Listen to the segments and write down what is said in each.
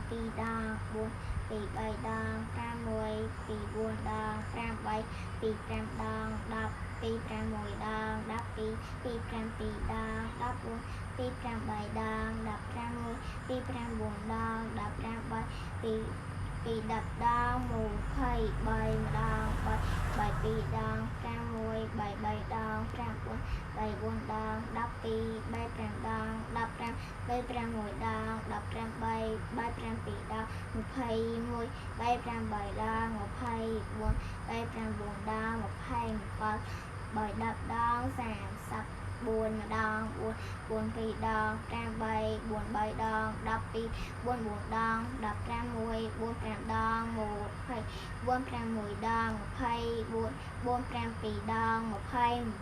2ដង4 2 3ដង5 1 2 4ដង5 3 2 5ដង10 2 5 1ដង12 2 5 2ដង14 2 5 3ដង15 1 2 5 4ដង15 3 2 2 10ដង23ម្ដង3 3 2ដង5 1 3 3ដង5 4 3 4ដង12 3 5ដង15 3 5 1ដង15 3 3 5 2ដង21 3 5 3ដង24 3 5 4ដង27 3 10ដង34ម្ដង4 4 2ដង5 3 4 3ដង12 4 4ដង15 1 4 5ដង20 4 5 1ដង24 4 5 2ដង28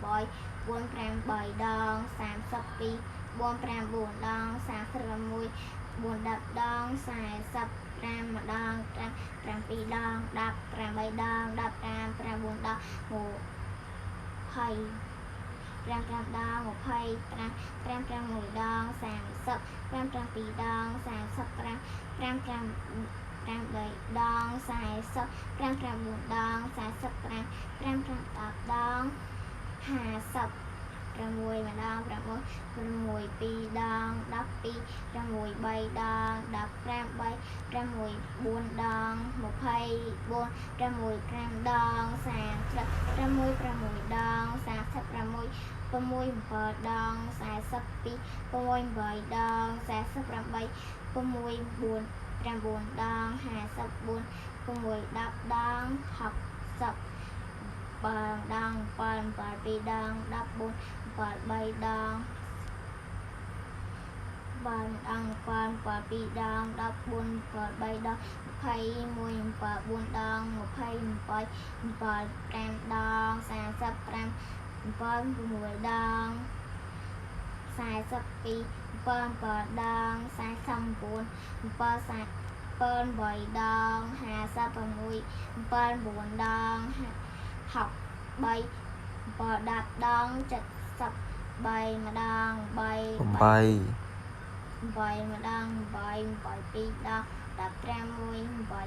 4 5 3ដង32 4 5 4ដង36 4 10ដង45ម្ដង5 7ដង18ដង15 9ដង20 5 5ដង25 5 5 1ដង30 5 5 2ដង45 5 5 5 3ដង40 5 5 4ដង45 5 5 10ដង50 6ម្ដង6 6 2ដង12 6 3ដង15 3 6 4ដង24 6 5ដង30 6 6ដង36 6 7ដង42 6 8ដង48 6 4 9ដង54 6 10ដង60 7ដង7 7 2ដង14 7 3ដង7ដង7 7 2ដង14 7 3ដង21 7 4ដង28 7 5ដង45 7 6ដង42 7 7ដង49 7 7 8ដង56 7 9ដង63 7 10ដង73ម្ដង3 8 8ម្ដង8 8 2ដង15 1 8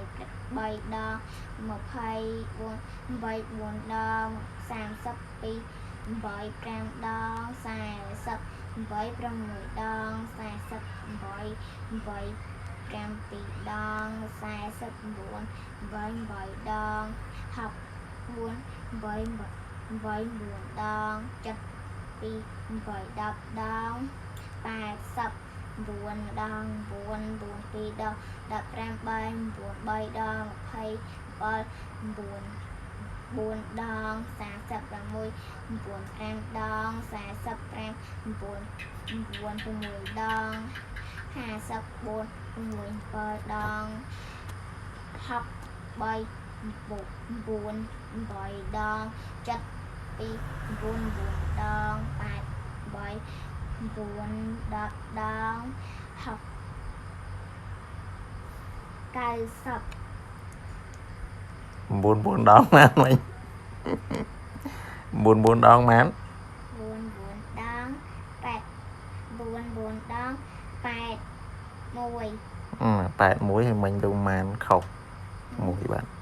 3ដង24 8 4ដង32 8 5ដង40 8 6ដង48 8 7ដង49 8 8ដង64 8 8 9ដង72 8 10ដង89ដង9 9 2ដង15 3 9 3ដង27 9 4ដង36 9 5ដង45 9 9 6ដង54 6 7ដង63 9 8ដង72 9 9ដង8 9 10ដង6 90 9 9ដងម៉ានមិញ9 9ដងម៉ាន 4 9ដង8 4 9ដង8 1 81ហើយមិញទៅម៉ានខុសមួយបាទ